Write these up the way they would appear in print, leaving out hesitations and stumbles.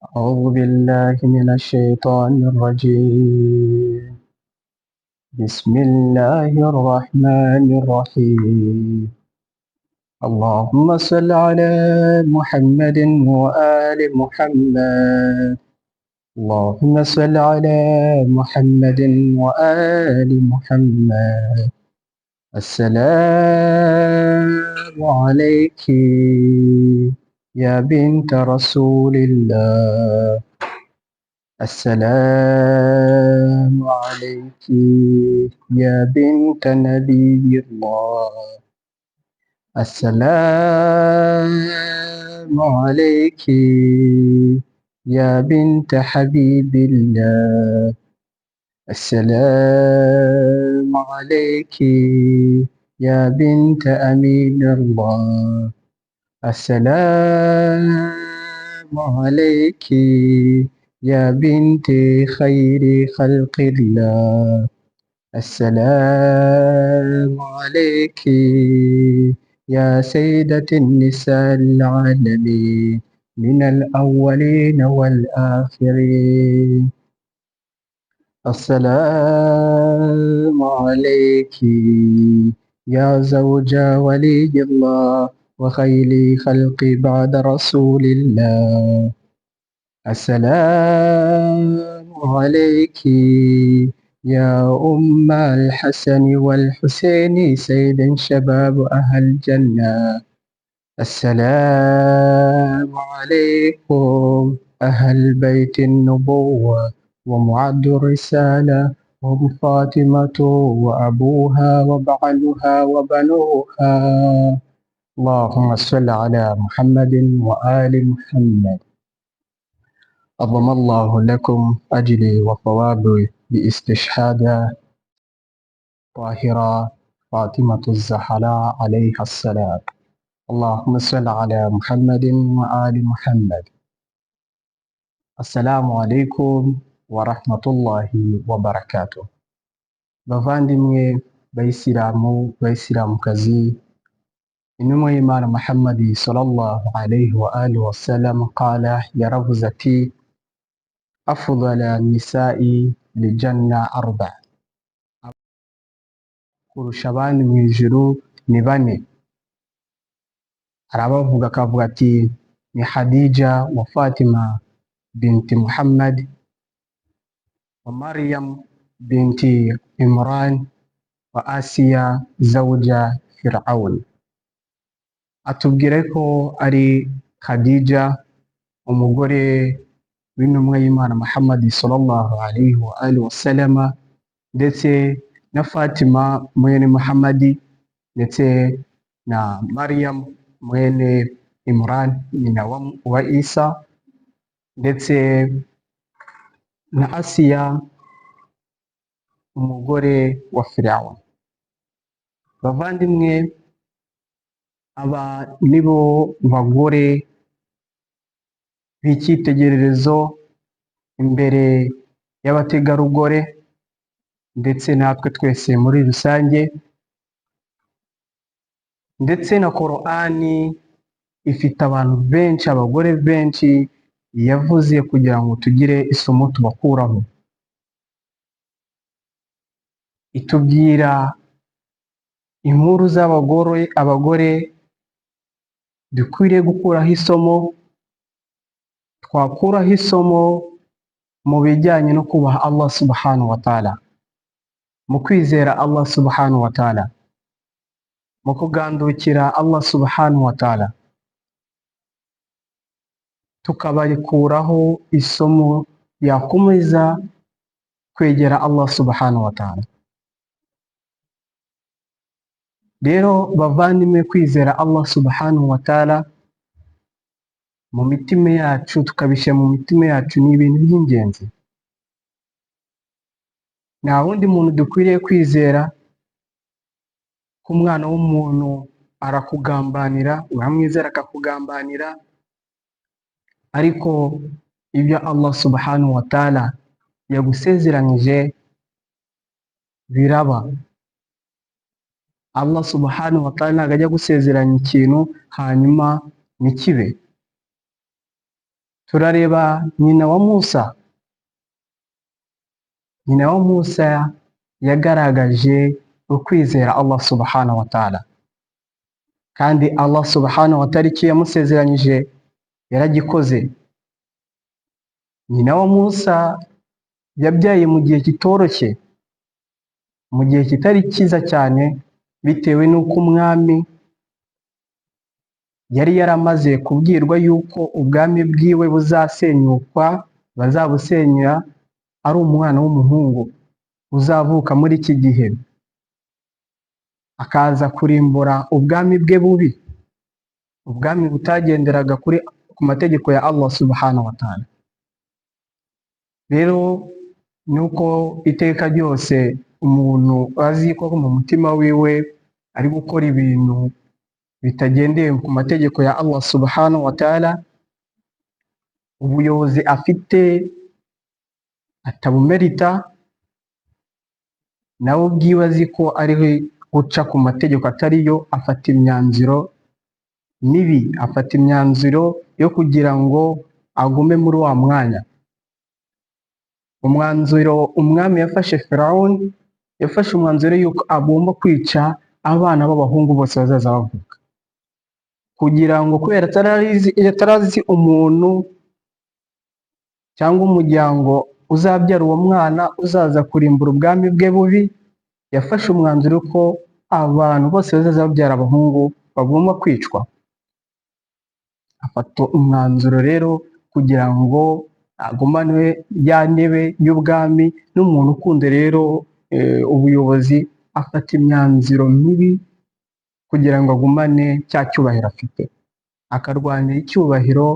أعوذ بالله من الشيطان الرجيم. بسم الله الرحمن الرحيم. اللهم صل على محمد وآل محمد. اللهم صل على محمد وآل محمد. السلام عليك يا بنت رسول الله. السلام عليك يا بنت نبي الله. السلام عليك يا بنت حبيب الله. السلام عليك يا بنت أمين الله. السلام عليك يا بنت خير خلق الله. السلام عليك يا سيدة النساء العالمين من الأولين والآخرين. السلام عليك يا زوج ولي الله وخير خلق بعد رسول الله. السلام عليك يا أم الحسن والحسين سيد شباب أهل الجنة. السلام عليكم أهل بيت النبوة ومعد الرسالة، هم فاطمة وأبوها وبعلها وبنوها. اللهم صل على محمد وآل محمد. عظم الله لكم أجري وثوابي باستشهاد طاهرة فاطمة الزهراء عليها السلام. اللهم صل على محمد وآل محمد. السلام عليكم ورحمة الله وبركاته. Bavandimwe bayisilamu, bayisilamukazi, intumwa y'Imana Muhammadi صلى الله عليه وآله وسلم قال, yaravuze ati: "أفضل النساء للجنة أربع", kurusha abandi mu ijuru ni bane. Arabavuga, akavuga ati ni Khadija wa Fatima binti Muhammad wa Maryam binti Imran wa Asiya زوجة Firaun. Atubwira ko ari Khadija, umugore w'intumwa y'Imana Muhammad صلى الله عليه وآله وسلم, ndetse na Fatima mwene Muhammadi, ndetse na Maryam mwene Imran, nyina wa Isa, ndetse na Asiya, umugore wa Firaun. Bavandimwe, aba nibo bagore b'icyitegererezo imbere y'abategarugori ndetse natwe twese muri rusange. Ndetse na Korani ifite abantu benshi, abagore benshi yavuze kugira ngo tugire isomo tubakuraho. Itubwira inkuru z'abagore, abagore dukwiriye gukuraho isomo, twakuraho isomo mu bijyanye no kubaha Allah سبحانه وتعالى, mu kwizera Allah سبحانه وتعالى, mu kugandukira Allah سبحانه وتعالى, tukabarikuraho isomo ryakomeza kwegera Allah سبحانه وتعالى. Rero bavandimwe, kwizera Allah سبحانه وتعالى mu mitima yacu, tukabishyira mu mitima yacu, ni ibintu by'ingenzi. Nta wundi muntu dukwiriye kwizera, ko umwana w'umuntu arakugambanira, uramwizera akakugambanira, ariko ibyo Allah سبحانه وتعالى yagusezeranyije biraba. Allah سبحانه وتعالى ntabwo ajya gusezeranya ikintu hanyuma ntikibe. Turareba nyina wa Musa. Nyina wa Musa yagaragaje ukwizera Allah subhanahu wa ta'ala, kandi Allah subhanahu wa ta'ala icyo yamusezeranyije yaragikoze. Nyina wa Musa yabyaye mu gihe kitoroshye, mu gihe kitari cyiza cyane, bitewe n'uko umwami yari yaramaze kubwirwa yuko ubwami bwiwe buzasenyukwa, bazabusenyera ari umwana w'umuhungu uzavuka muri iki gihe, akaza kurimbura ubwami bwe bubi, ubwami butagenderaga ku mategeko ya Allah subhanahu wa ta'ala. Rero nuko iteka ryose umuntu azi ko mu mutima wiwe ari gukora ibintu bitagendeye ku mategeko ya Allah subhanahu wa ta'ala, ubuyobozi afite atabumerita, nawe ubwiwe azi ko ari guca ku mategeko atariyo, afata imyanzuro mibi, afata imyanzuro yo kugira ngo agume muri wa mwanya. Umwanzuro umwami yafashe, Firawuni yafashe umwanzuro yuko agomba kwica abana b'abahungu bose bazaza bavuka, kugira ngo kubera atarazi umuntu cyangwa umuryango uzabyara uwo mwana uzaza kurimbura ubwami bwe bubi, yafashe umwanzuro ko abantu bose bazaza babyara abahungu bagomba kwicwa. Afata umwanzuro rero kugira ngo agumane ya ntebe y'ubwami. N'umuntu ukunda rero ubuyobozi afata imyanzuro mibi kugira ngo agumane cya cyubahiro afite, akarwanira icyubahiro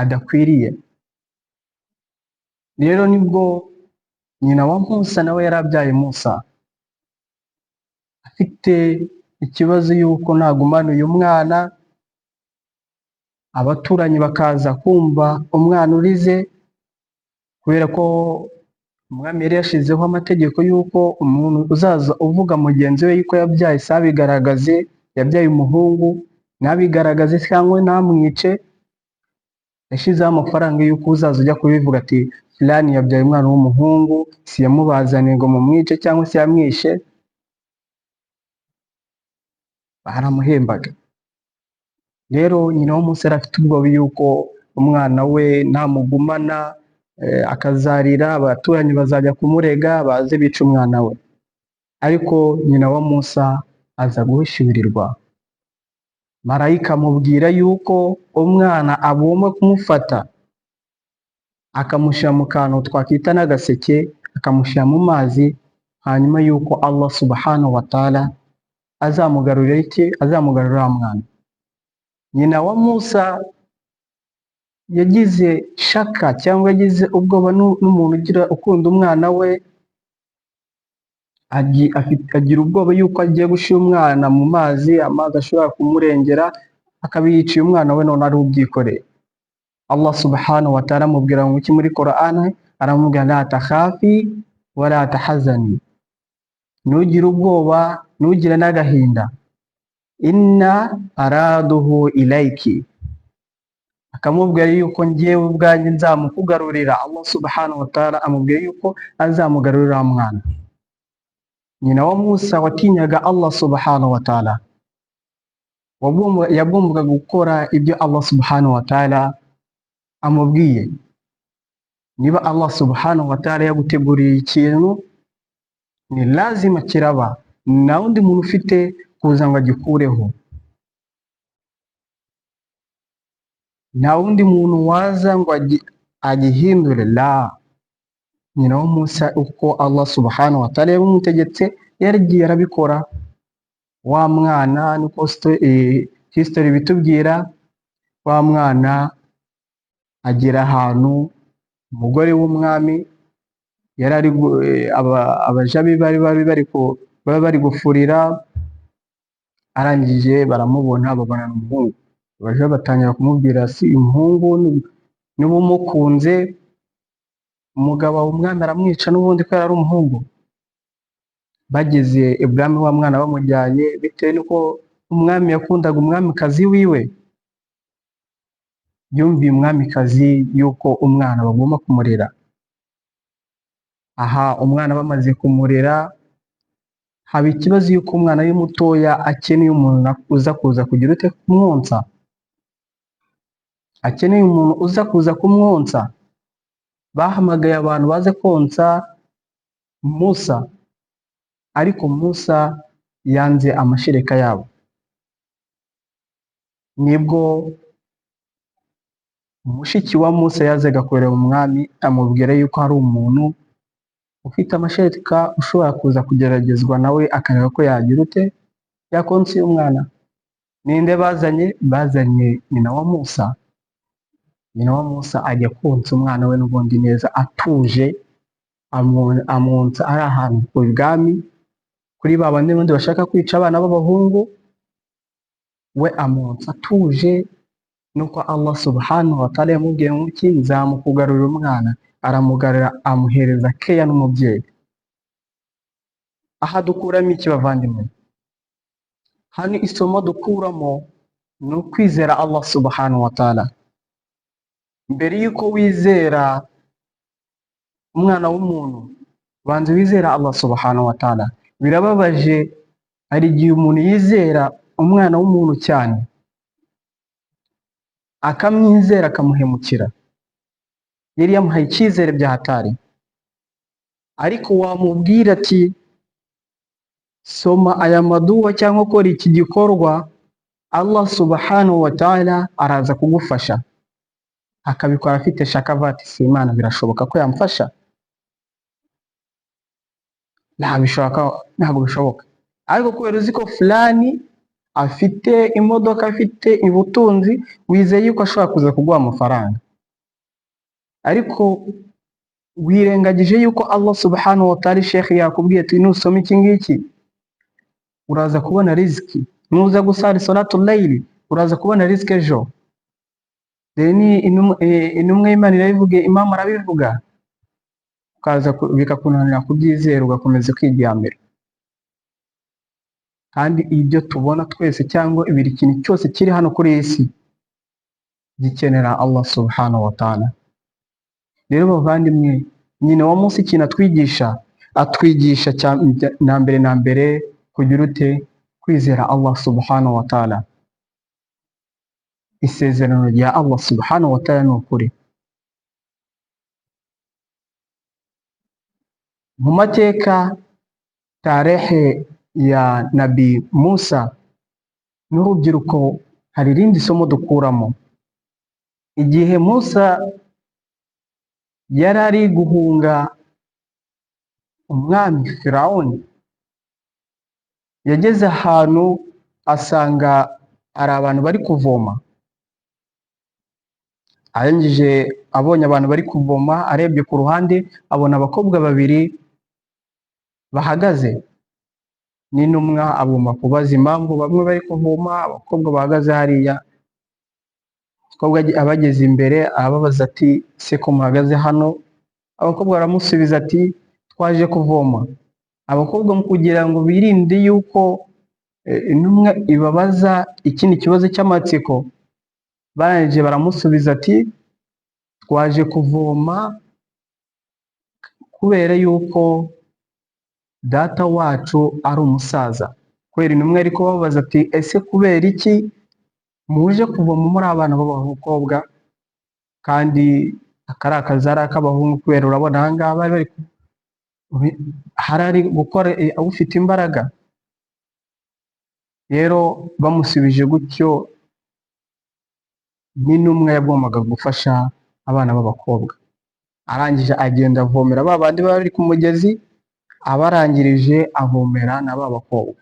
adakwiriye. Rero nibwo nyina wa Musa nawe yari abyaye Musa, afite ikibazo yuko nagumana uyu mwana abaturanyi bakaza kumva umwana urize, kubera ko umwami yari yashizeho amategeko y'uko umuntu uzaza uvuga mugenzi we yuko yabyaye sabigaragaze, yabyaye umuhungu ntabigaragaze cyangwa ntamwice, yashyizeho amafaranga y'uko uzaza ujya kubivuga ati fulani yabyaye umwana w'umuhungu, si yamubazaniye ngo mumwice cyangwa se yamwishe, baramuhembaga. Rero nyina wa Musa yari afite ubwoba yuko umwana we namugumana akazarira, abaturanyi bazajya kumurega baze bica umwana we. Ariko nyina wa Musa aza guhishurirwa, marayika amubwira yuko umwana agomba kumufata akamushyira mu kantu twakwita n'agaseke, akamushyira mu mazi, hanyuma yuko Allah subhanahu wa ta'ala azamugarurira iki? Azamugarurira wa mwana. Nyina wa Musa yagize shaka cyangwa yagize ubwoba n'umuntu ugira ukunda umwana we agira ubwoba yuko agiye gushyira umwana mu mazi, amazi ashobora kumurengera akaba yiciye umwana we none ari ubyikoreye. Allah subhanahu wa ta'ala amubwira ngo iki muri Qur'an? Aramubwira la takhafi wala tahzani, ntugire ubwoba ntugire n'agahinda, inna araduhu ilayki, akamubwira yuko njyewe ubwanjye nzamukugarurira. Allah subhanahu wa ta'ala amubwira yuko azamugarurira wa mwana. Nyina wa Musa watinyaga Allah subhanahu wa ta'ala, yagombaga gukora ibyo Allah subhanahu wa ta'ala amubwiye. Niba Allah subhanahu wa ta'ala yaguteguriye ikintu ni lazima kiraba, nta wundi muntu ufite kuza ngo agikureho, nta wundi muntu waza ngo agihindure. La, nyina wa Musa uko Allah subhanahu wa ta'ala yabimutegetse yaragiye arabikora. Wa mwana niko history bitubwira, wa mwana agera ahantu umugore w'umwami yari ari abaja be bari bari gufurira, arangije baramubona babona ni umuhungu. Abaja batangira kumubwira si uyu muhungu niba umukunze umugabo umwami aramwica n'ubundi ko yari umuhungu. Bageze ibwami wa mwana bamujyanye, bitewe n'uko umwami yakundaga umwamikazi wiwe, Yumviye umwamikazi yuko umwana bagomba kumurera. Aha umwana bamaze kumurera, haba ikibazo yuko umwana ari mutoya, akeneye umuntu uza kuza kugira ute? Kumwonsa. Akeneye umuntu uza kuza kumwonsa. Bahamagaye abantu baze konsa Musa, ariko Musa yanze amashereka yabo. Nibwo mushiki wa Musa yazaga kureba umwami, amubwira yuko hari umuntu ufite amashereka ushobora kuza kugeragezwa nawe, akareba ko yagira ute? Yakonsa uyu mwana. Ninde bazanye? Bazanye nyina wa Musa. Nyina wa Musa ajya konsa umwana we n'ubundi neza atuje, amwonsa ari ahantu ku bwami, kuri ba bandi n'ubundi bashaka kwica abana b'abahungu, we amwonsa atuje. Nuko Allah subhanahu wa ta'ala yamubwiye ngo iki? Nzamukugarurira umwana. Aramugarura, amuhereza keya n'umubyeyi. Aha dukuramo iki, bavandimwe? Hano isomo dukuramo ni ukwizera Allah subhanahu wa ta'ala. Mbere y'uko wizera umwana w'umuntu, banza wizera Allah subhanahu wa ta'ala. Birababaje, hari igihe umuntu yizera umwana w'umuntu cyane, akamwizera, akamuhemukira. Yari yamuhaye icyizere bya hatari, ariko wamubwira ati soma aya maduwa cyangwa ukora iki gikorwa, Allah subhanahu wa ta'ala araza kugufasha, akabikora afite shaka, avuga ati si Imana birashoboka ko yamfasha? Ntabishoboka, ntabwo bishoboka. Ariko kubera uzi ko fulani afite imodoka, afite ubutunzi, wizeye yuko ashobora kuza kuguha amafaranga, ariko wirengagije yuko Allah subhanahu wa ta'ala, shekhi yakubwiye ati nusoma iki ngiki uraza kubona riziki, nuza gusali salatu layili uraza kubona riziki ejo. Rero ni intumwa y'Imana irabivuga, imamu arabivuga, ukaza bikakunanira kubyizera, ugakomeza kwiryamira. Kandi ibyo tubona twese cyangwa buri kintu cyose kiri hano kuri iyi si gikenera Allah subhanahu wa ta'ala. Rero bavandimwe, nyina wa Musa ikintu atwigisha, atwigisha na mbere na mbere kugira ute? Kwizera Allah subhanahu wa ta'ala. Isezerano rya Allah subhanahu wa ta'ala ni ukuri. Mu mateka, tarehe ya Nabi Musa n'urubyiruko, hari irindi somo dukuramo. Igihe Musa yari ari guhunga umwami Firawuni, yageze ahantu asanga hari abantu bari kuvoma. Arangije abonye abantu bari kuvoma, arebye ku ruhande abona abakobwa babiri bahagaze n'intumwa, agomba kubaza impamvu bamwe bari kuvoma, abakobwa bahagaze hariya. Abakobwa abageze imbere arababaza ati se ko muhagaze hano? Abakobwa baramusubiza ati twaje kuvoma. Abakobwa mu kugira ngo birinde yuko intumwa ibabaza ikindi kibazo cy'amatsiko, barangije baramusubiza ati twaje kuvoma kubera yuko data wacu ari umusaza. Kubera intumwa yari kubabaza ati ese kubera iki muje kuvoma muri abana b'abakobwa, kandi aka ari akazi ari ak'abahungu? Kubera urabona aha ngaha bari bari hari ari gukora ufite imbaraga. Rero bamusubije gutyo, n'intumwa yagombaga gufasha abana b'abakobwa. Arangije agenda avomera ba bandi bari ku mugezi, abarangirije avomera na ba bakobwa.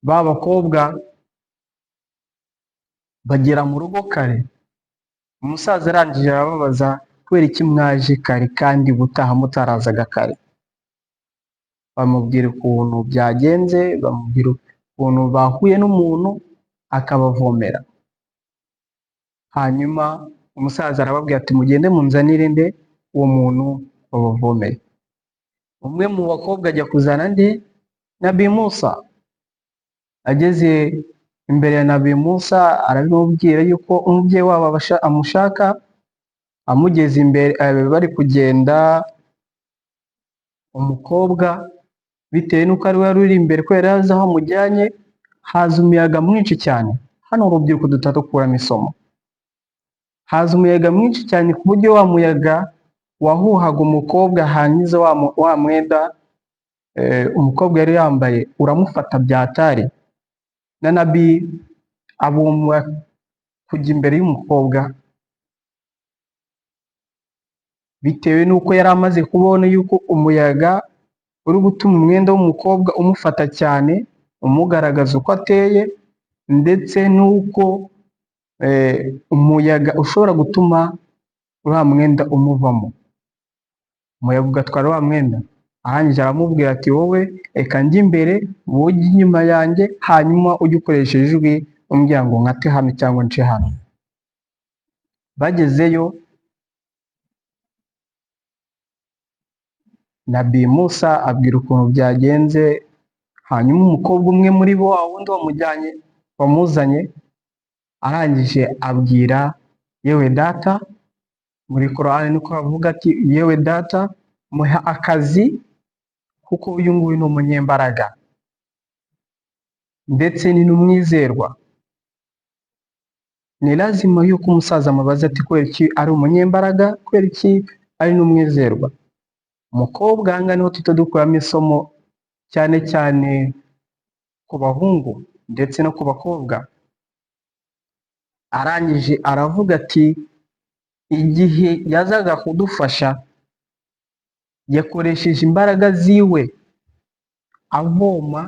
Ba bakobwa bagera mu rugo kare. Umusaza arangije arababaza kubera iki mwaje kare kandi ubutaha mutarazaga kare? Bamubwira ukuntu byagenze, bamubwira ukuntu bahuye n'umuntu akabavomera. Hanyuma umusaza arababwira ati mugende munzanire nde? Uwo muntu wabavomeye. Umwe mu bakobwa ajya kuzana nde? Nabi Musa. Ageze Imbere ya Nabi Musa arabimubwira yuko umubyeyi wabo amushaka. Amugeze imbere, bari kugenda, umukobwa bitewe n'uko ari we wari uri imbere, ko yari azi aho amujyanye, haza umuyaga mwinshi cyane. Hano urubyiruko dukuramo isomo. Haza umuyaga mwinshi cyane ku buryo wa muyaga wahuhaga umukobwa, hanyuze wa mwenda umukobwa yari yambaye uramufata byatari. Na Nabi abumva kujya imbere y'umukobwa bitewe n'uko yari amaze kubona yuko umuyaga uri gutuma umwenda w'umukobwa umufata cyane, umugaragaza uko ateye, ndetse n'uko umuyaga ushobora gutuma uriya mwenda umuvamo, umuyaga ugatwara wa mwenda. Arangije aramubwira ati wowe reka njye imbere, wowe ujye inyuma yanjye, hanyuma ujye ukoresha ijwi umbwira ngo nkate hano cyangwa nce hano. Bagezeyo, Nabi Musa abwira ukuntu byagenze, hanyuma umukobwa umwe muri bo, wa wundi wamujyanye wamuzanye, arangije abwira yewe data, muri Korani niko bavuga ati yewe data, muha akazi kuko uyu nguyu ni umunyembaraga ndetse ni n'umwizerwa. Ni lazima yuko umusaza amubaza ati kubera iki ari umunyembaraga, kubera iki ari n'umwizerwa. Umukobwa aha ngaha niho tuhita dukuramo isomo, cyane cyane ku bahungu ndetse no ku bakobwa. Arangije aravuga ati igihe yazaga kudufasha yakoresheje imbaraga ziwe avoma,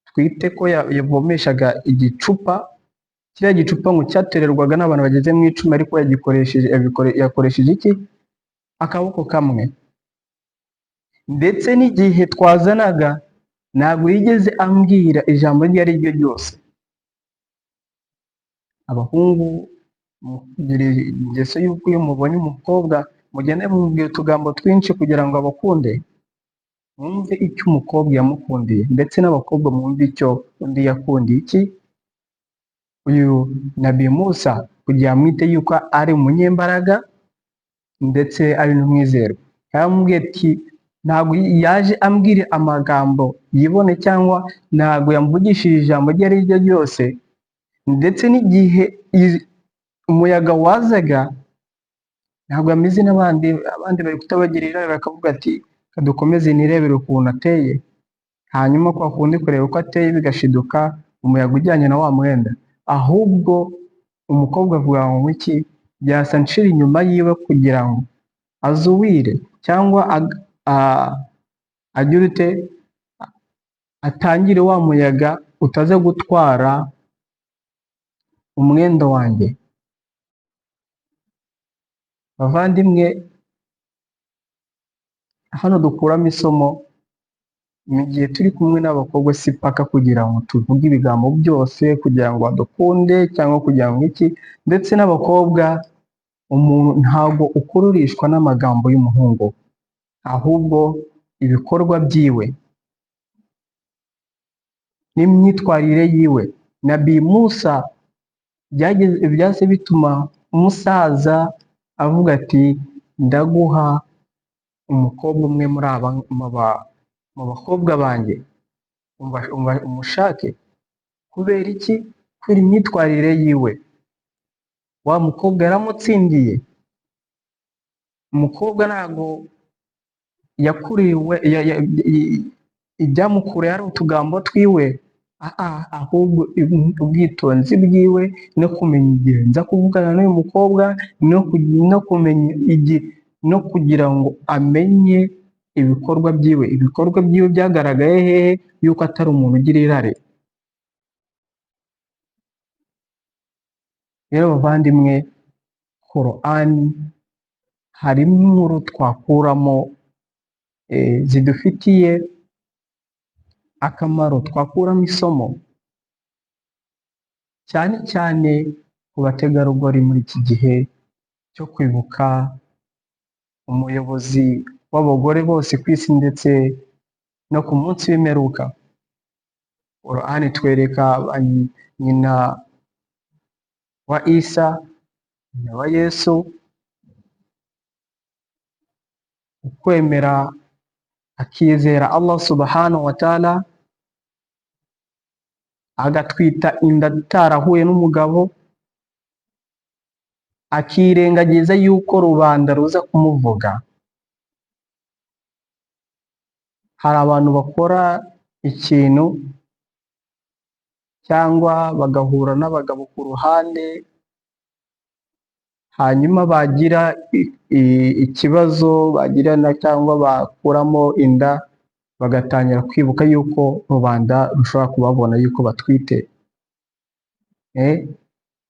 twite ko yavomeshaga igicupa, kiriya gicupa ngo cyatererwaga n'abantu bageze mu 10, ariko yakoresheje iki? Akaboko kamwe. Ndetse n'igihe twazanaga ntabwo yigeze ambwira ijambo iryo ari ryo ryose. Abahungu mugira ingeso y'uko iyo mubonye umukobwa mugende mumubwira utugambo twinshi kugira ngo abakunde. Mwumve icyo umukobwa yamukundiye, ndetse n'abakobwa mwumve icyo undi yakundiye iki uyu Nabi Musa, kugira amwite yuko ari umunyembaraga ndetse ari n'umwizerwa. Yaramubwiye ati ntabwo yaje ambwira amagambo yibone, cyangwa ntabwo yamvugishije ijambo iryo ari ryo ryose, ndetse n'igihe umuyaga wazaga ntabwo ameze n'abandi, abandi bari kutabagirira bakavuga ati kadukomeze nirebere ukuntu ateye, hanyuma kwa kundi kureba uko ateye bigashiduka umuyaga ujyanye na wa mwenda. Ahubwo umukobwa avuga ngo iki, byasa nshira inyuma yiwe kugira ngo azuwire cyangwa agire ute, atangire wa muyaga utaza gutwara umwenda wanjye. Bavandimwe, hano dukuramo isomo mu gihe turi kumwe n'abakobwa, si paka kugira ngo tuvuge ibigambo byose kugira ngo badukunde cyangwa kugira ngo iki. Ndetse n'abakobwa, umuntu ntabwo ukururishwa n'amagambo y'umuhungu, ahubwo ibikorwa byiwe n'imyitwarire yiwe. Nabi Musa byahise bituma umusaza avuga ati ndaguha umukobwa umwe muri aba mu bakobwa banjye, umushake. Kubera iki? Kubera imyitwarire yiwe. Wa mukobwa yaramutsindiye. Umukobwa ntabwo yakuriwe ibyamukuriye ari utugambo twiwe, ahubwo ubwitonzi bwiwe no kumenya igihe nza kuvugana n'uyu mukobwa, no kumenya igihe, no kugira ngo amenye ibikorwa byiwe. Ibikorwa byiwe byagaragaye hehe? Yuko atari umuntu ugira irari. Rero bavandimwe, Korani harimo inkuru twakuramo zidufitiye akamaro, twakuramo isomo cyane cyane ku bategarugori muri iki gihe cyo kwibuka umuyobozi w'abagore bose ku isi ndetse no ku munsi w'imperuka. Qur'an itwereka nyina wa Isa, nyina wa Yesu, ukwemera akizera Allah subhanahu wa ta'ala, agatwita inda atarahuye n'umugabo, akirengagiza yuko rubanda ruza kumuvuga. Hari abantu bakora ikintu cyangwa bagahura n'abagabo ku ruhande, hanyuma bagira ikibazo bagirana cyangwa bakuramo inda, bagatangira kwibuka yuko rubanda rushobora kubabona yuko batwite,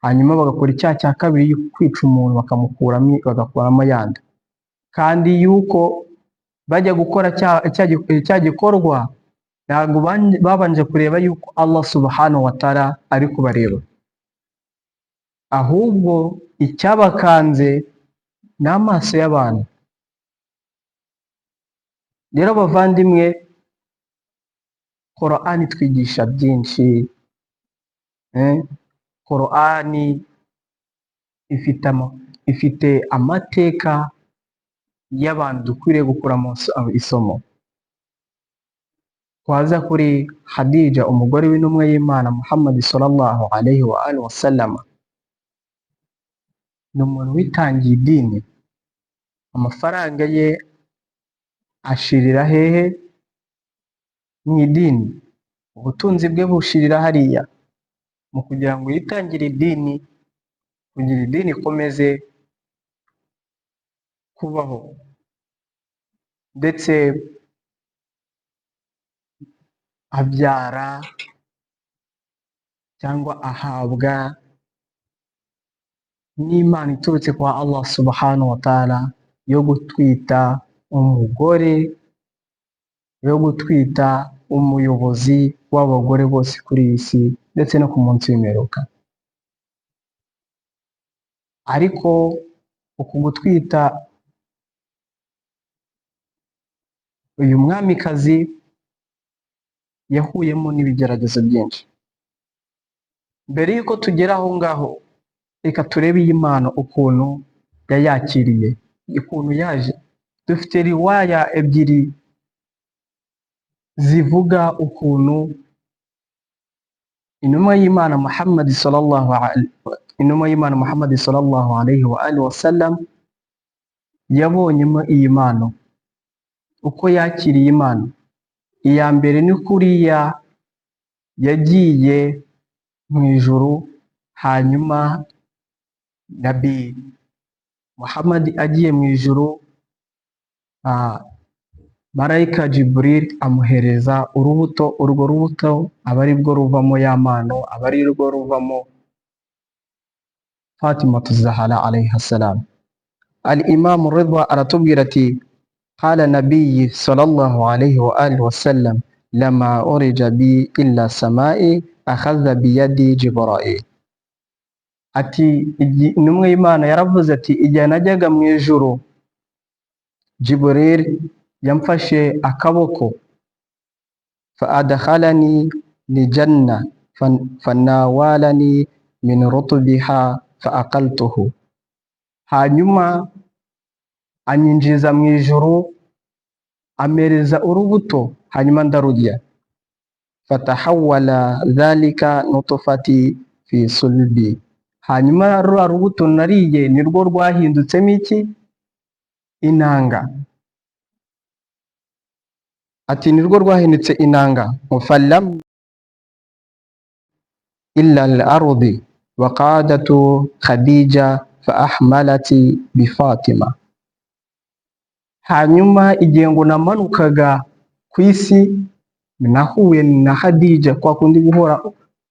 hanyuma bagakora icyaha cya kabiri, kwica umuntu bakamukuramo, bagakuramo ya nda, kandi yuko bajya gukora cya gikorwa ntabwo babanje kureba yuko Allah subhanahu wa ta'ala ari kubareba, ahubwo icyabakanze ni amaso y'abantu. Rero bavandimwe, Qur'an itwigisha byinshi, Qur'an ifite amateka y'abantu dukwiriye gukuramo isomo. Twaza kuri Khadija, umugore w'intumwa y'Imana Muhammad sallallahu alayhi wa alihi wasallam, ni umuntu witangiye idini, amafaranga ye ashirira hehe? Mu idini. Ubutunzi bwe bushirira hariya mu kugira ngo yitangire idini, kugira idini ikomeze kubaho, ndetse abyara cyangwa ahabwa n'Imana iturutse kwa Allah subhanahu wa ta'ala yo gutwita umugore, yo gutwita umuyobozi w'abagore bose kuri iyi si ndetse no ku munsi w'imperuka. Ariko uku gutwita uyu mwamikazi yahuyemo n'ibigeragezo byinshi. Mbere y'uko tugera aho ngaho, reka turebe iyi mpano ukuntu yayakiriye, ukuntu yaje. Dufite riwaya ebyiri zivuga ukuntu intumwa y'Imana Muhammad sallallahu intumwa y'Imana Muhammad sallallahu alayhi wa alihi wasallam yabonyemo iyi mpano, uko yakiriye impano. Iya mbere ni kuriya yagiye mu ijuru, hanyuma Nabi Muhammad agiye mu ijuru, Marayika Jibril amuhereza urubuto, urwo rubuto aba ari rwo ruvamo ya mpano, aba ari rwo ruvamo Fatimatu Zahara alayha salam. Al Imam Ridha aratubwira ati qala nabiyyi sallallahu alayhi wa alihi wasallam lama urija bi illa samai akhadha biyadi Jibrail. Ati intumwa y'Imana yaravuze ati igihe najyaga mu ijuru, Jibril yamfashe akaboko, fa adkhalani lijanna fanawalani min rutubiha fa aqaltuhu, hanyuma anyinjiza mu ijuru amereza urubuto, hanyuma ndarurya. Fatahawala dhalika nutfati fi sulbi, hanyuma ruriya rubuto nariye nirwo rwahindutsemo iki? Inanga. Ati nirwo rwahindutse inanga. Falam illa al-ardi wa qadatu Khadija fa ahmalati bi Fatima. Hanyuma igihe ngo namanukaga ku isi nahuye na Khadija, kwa kundi guhora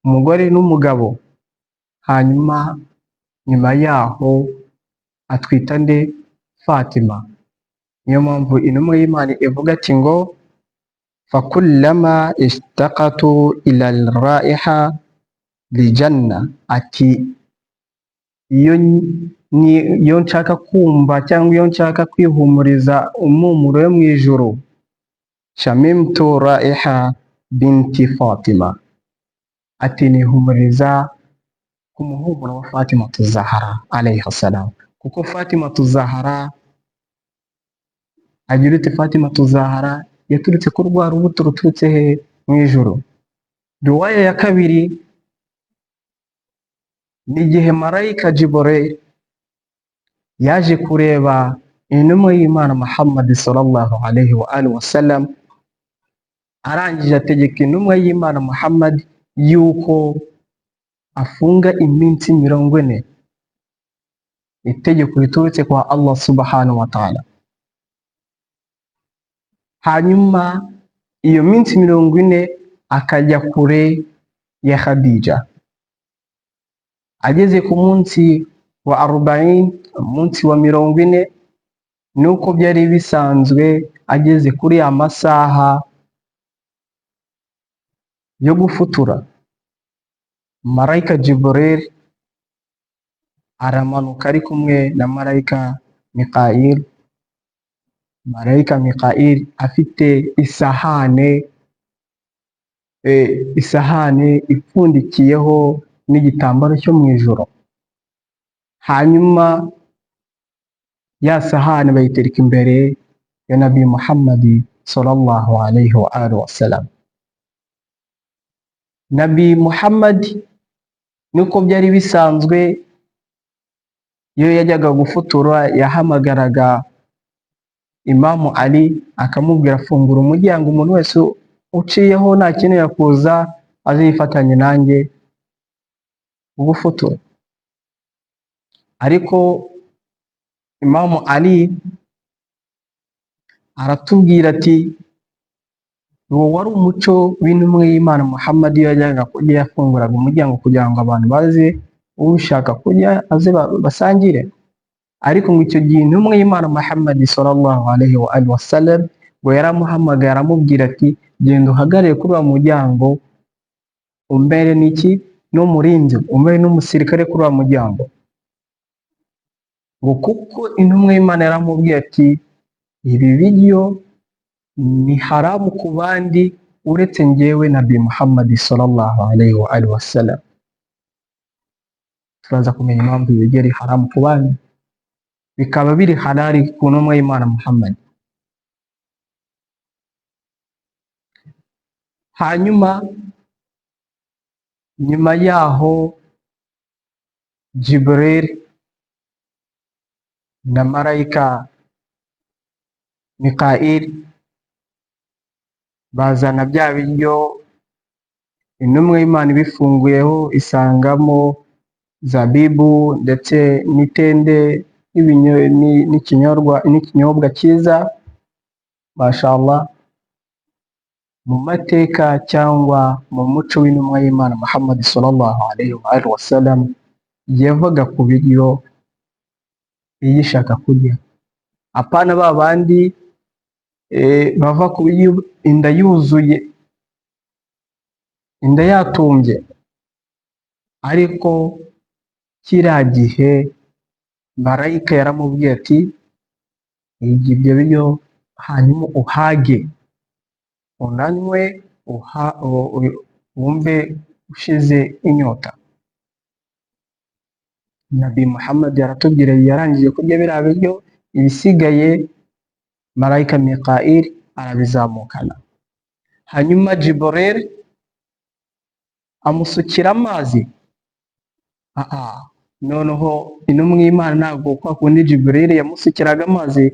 umugore n'umugabo, hanyuma nyuma yaho atwita nde? Fatima. Niyo mpamvu intumwa y'Imana ivuga ati ngo fakullama ishtaqatu ila al-raiha lijanna, ati iyo nshaka kumva cyangwa iyo nshaka kwihumuriza umumuro yo mu ijuru, shamimtu raiha binti Fatima, Ati nihumuriza ku muhumuro wa Fatima Zahara alayha salam, kuko Fatima Zahara agira uti Fatima Zahara yaturutse ku rwa rubuto ruturutse he? Mu ijuru. Riwaya ya kabiri ni igihe marayika Jibril yaje kureba intumwa y'Imana Muhammad sallallahu alayhi wa alihi wasallam, arangije ategeka intumwa y'Imana Muhammad yuko afunga iminsi 40, itegeko riturutse kwa Allah subhanahu wa ta'ala. Hanyuma iyo minsi 40 akajya kure ya Khadija. Ageze ku munsi wa 40, umunsi wa 40, nuko byari bisanzwe, ageze kuri ya masaha yo gufutura, marayika Jibril aramanuka ari kumwe na marayika Mikail. Marayika Mikail afite isahane, isahane ipfundikiyeho n'igitambaro cyo mu ijoro. Hanyuma ya sahane bayitereka imbere ya Nabii Muhammad sallallahu alayhi wa alihi wasallam. Nabii Muhammad nuko byari bisanzwe, iyo yajyaga gufutura yahamagaraga Imamu Ali akamubwira afungura umuryango, umuntu wese uciyeho ntakenera kuza aze yifatanye nanjye ugufutura. Ariko Imamu Ali aratubwira ati uwo wari umuco w'intumwa y'Imana Muhammad, iyo yajyaga kurya yafunguraga umuryango kugira ngo abantu baze, ushaka kurya aze basangire. Ariko ngo icyo gihe intumwa y'Imana Muhammad sallallahu alayhi wa alihi wasallam ngo yaramuhamagaye aramubwira ati genda uhagarare kuri wa muryango, umbere n'iki n'umurinzi, umbere n'umusirikare kuri wa muryango. Ngo kuko intumwa y'Imana yaramubwiye ati ibi biryo ni haramu ku bandi uretse njyewe Nabii Muhammad sallallahu alayhi wa alihi wasallam. Turaza kumenya impamvu ibi biryo ari haramu ku bandi bikaba biri halali ku ntumwa y'Imana Muhammad. Hanyuma nyuma yaho Jibril na marayika Mikail bazana bya biryo, intumwa y'Imana ibifunguyeho isangamo zabibu ndetse n'itende n'ikinyobwa cyiza. Mashallah, mu mateka cyangwa mu muco w'intumwa y'Imana Muhammad sallallahu alayhi wa alihi wasallam, yavaga ku biryo iyo ishaka kurya, apana ba bandi bava ku biryo inda yuzuye, inda yatumbye. Ariko kiriya gihe marayika yaramubwiye ati ibyo biryo hanyuma uhage, unanywe, wumve ushize inyota. Nabii Muhammad yaratubwira yarangije kurya biriya biryo, ibisigaye marayika Mikail arabizamukana. Hanyuma Jibril amusukira amazi. Noneho intumwa y'Imana ntabwo kwa kundi Jibril yamusukiraga amazi,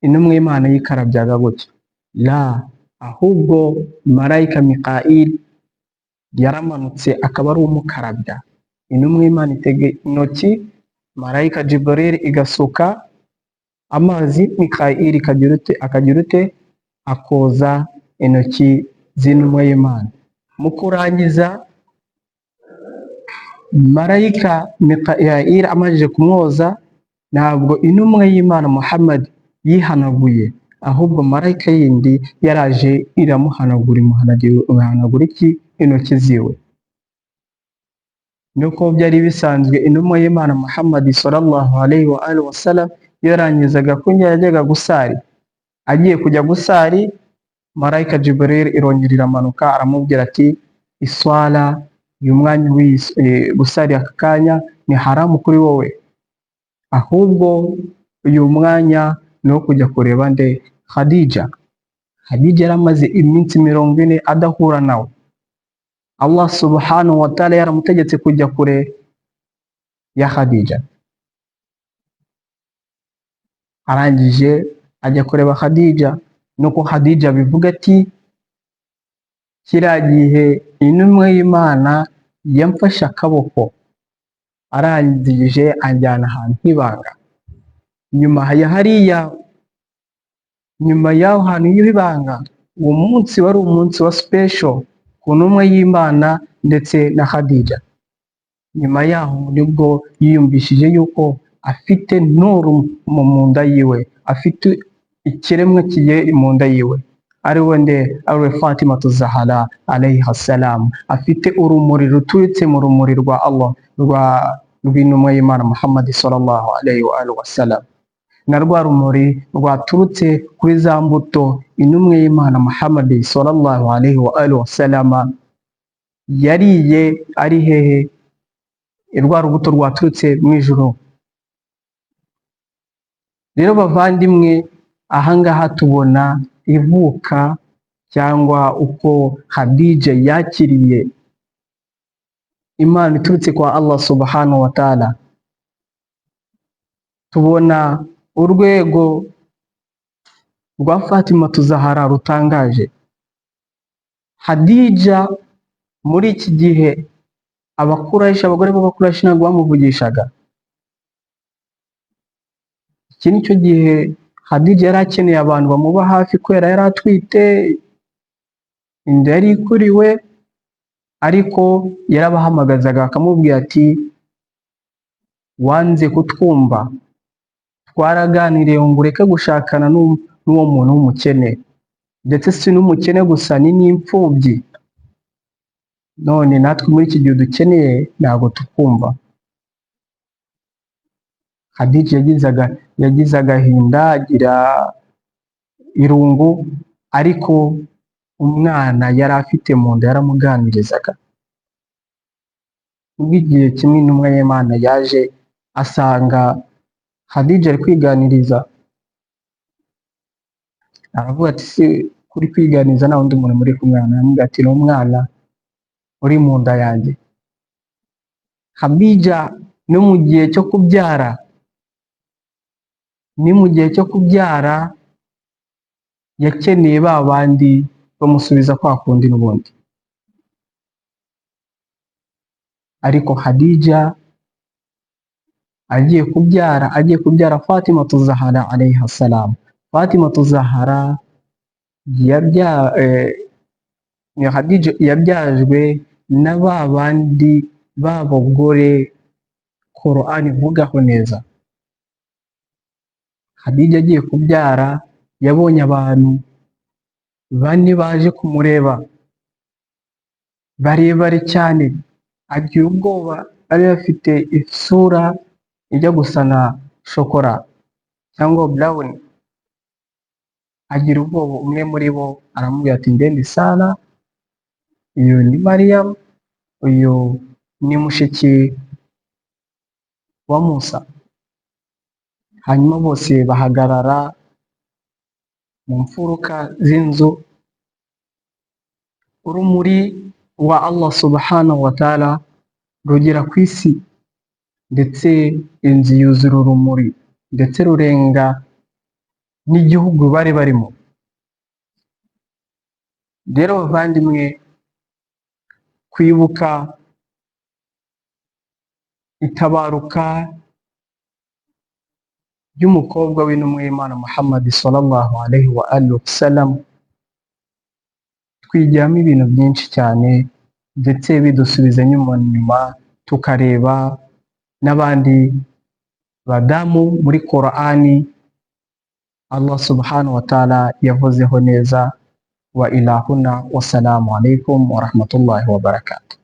intumwa y'Imana yikarabyaga gutya, la, ahubwo marayika Mikail yaramanutse akaba ari umukarabya. Intumwa y'Imana itega intoki, marayika Jibril igasuka amazi, Mikail akagira ute akoza intoki z'intumwa y'Imana. Mu kurangiza marayika Mikail amajije kumwoza, ntabwo intumwa y'Imana Muhammad yihanaguye, ahubwo marayika yindi yaraje iramuhanagura, imuhanagura iki intoki ziwe. Nuko byari bisanzwe intumwa y'Imana Muhammad sallallahu alayhi wa alihi wasallam yarangizaga kunywa yajyaga gusari. Agiye kujya gusari, marayika Jibril irongera iramanuka aramubwira ati iswala Uyu mwanya gusari aka kanya ni haramu kuri wowe, ahubwo uyu mwanya ni uwo kujya kureba nde? Khadija. Khadija yaramaze iminsi 40 adahura nawe. Allah subhanahu wa ta'ala yaramutegetse kujya kure ya Khadija. Arangije ajya kureba Khadija, nuko Khadija bivuga ati kiriya gihe intumwa y'Imana yamfashe akaboko, arangije anjyana ahantu h'ibanga. Nyuma ya hariya, nyuma y'aho hantu h'ibanga, uwo munsi wari umunsi wa special ku ntumwa y'Imana ndetse na Khadija. Nyuma yaho nibwo yiyumvishije yuko afite nuru mu nda yiwe, afite ikiremwa kigiye mu nda yiwe, ariwe nde? Ariwe Fatima Zahara alayha salam, afite urumuri ruturutse mu rumuri rwa Allah rw'intumwa y'Imana Muhammad sallallahu alayhi wa alihi wasallam, na rwa rumuri rwaturutse kuri za mbuto intumwa y'Imana Muhammad sallallahu alayhi wa alihi wasallam yariye ari hehe? Rwa rubuto rwaturutse mu ijuru. Rero bavandimwe, ahangaha tubona ivuka cyangwa uko Khadija yakiriye impano iturutse kwa Allah subhanahu wa ta'ala. Tubona urwego rwa Fatima Zahara rutangaje. Khadija muri iki gihe Abakurayshi, abagore b'Abakurayshi ntabwo bamuvugishaga. Iki nicyo gihe Khadija yari akeneye abantu bamuba hafi, kubera yari atwite, inda yari ikuriwe, ariko yarabahamagazaga akamubwira ati wanze kutwumva, twaraganiriye ngo ureke gushakana n'uwo muntu w'umukene, ndetse si n'umukene gusa, ni n'imfubyi. None natwe muri iki gihe dukeneye ntabwo tukumva. Khadija yagize agahinda, agira irungu, ariko umwana yari afite mu nda yaramuganirizaga. Ubwo igihe kimwe intumwa y'Imana yaje asanga Khadija ari kwiganiriza, aravuga ati si kuri kwiganiriza nta wundi muntu muri kumwe? Aramubwira ati ni umwana uri mu nda yanjye. Khadija no mu gihe cyo kubyara, ni mu gihe cyo kubyara yakeneye ba bandi bamusubiza kwa kundi n'ubundi. Ariko Khadija agiye kubyara Fatima Zahara alayha salam. Fatima Zahara Khadija yabyajwe na ba bandi b'abagore Qur'an ivugaho neza. Khadija agiye kubyara yabonye abantu bane baje kumureba barebare cyane, agira ubwoba. Bari bafite isura ijya gusa na shokora cyangwa brown, agira ubwoba. Umwe muri bo aramubwira ati njye ndi Sara, uyu ni Mariya, uyu ni mushiki wa Musa. Hanyuma bose bahagarara mu mfuruka z'inzu. Urumuri rwa Allah subhanahu wa ta'ala rugera ku isi, ndetse inzu yuzura urumuri, ndetse rurenga n'igihugu bari barimo. Rero bavandimwe, kwibuka itabaruka ry'umukobwa w'intumwa y'Imana Muhammad sallallahu alaihi wa alihi wasallam, twigiramo ibintu byinshi cyane, ndetse bidusubiza inyuma nyuma tukareba n'abandi badamu muri Qur'ani Allah subhanahu wa ta'ala yavuzeho neza. Wa ilahuna, wassalamu alaikum wa rahmatullahi wa barakatuh.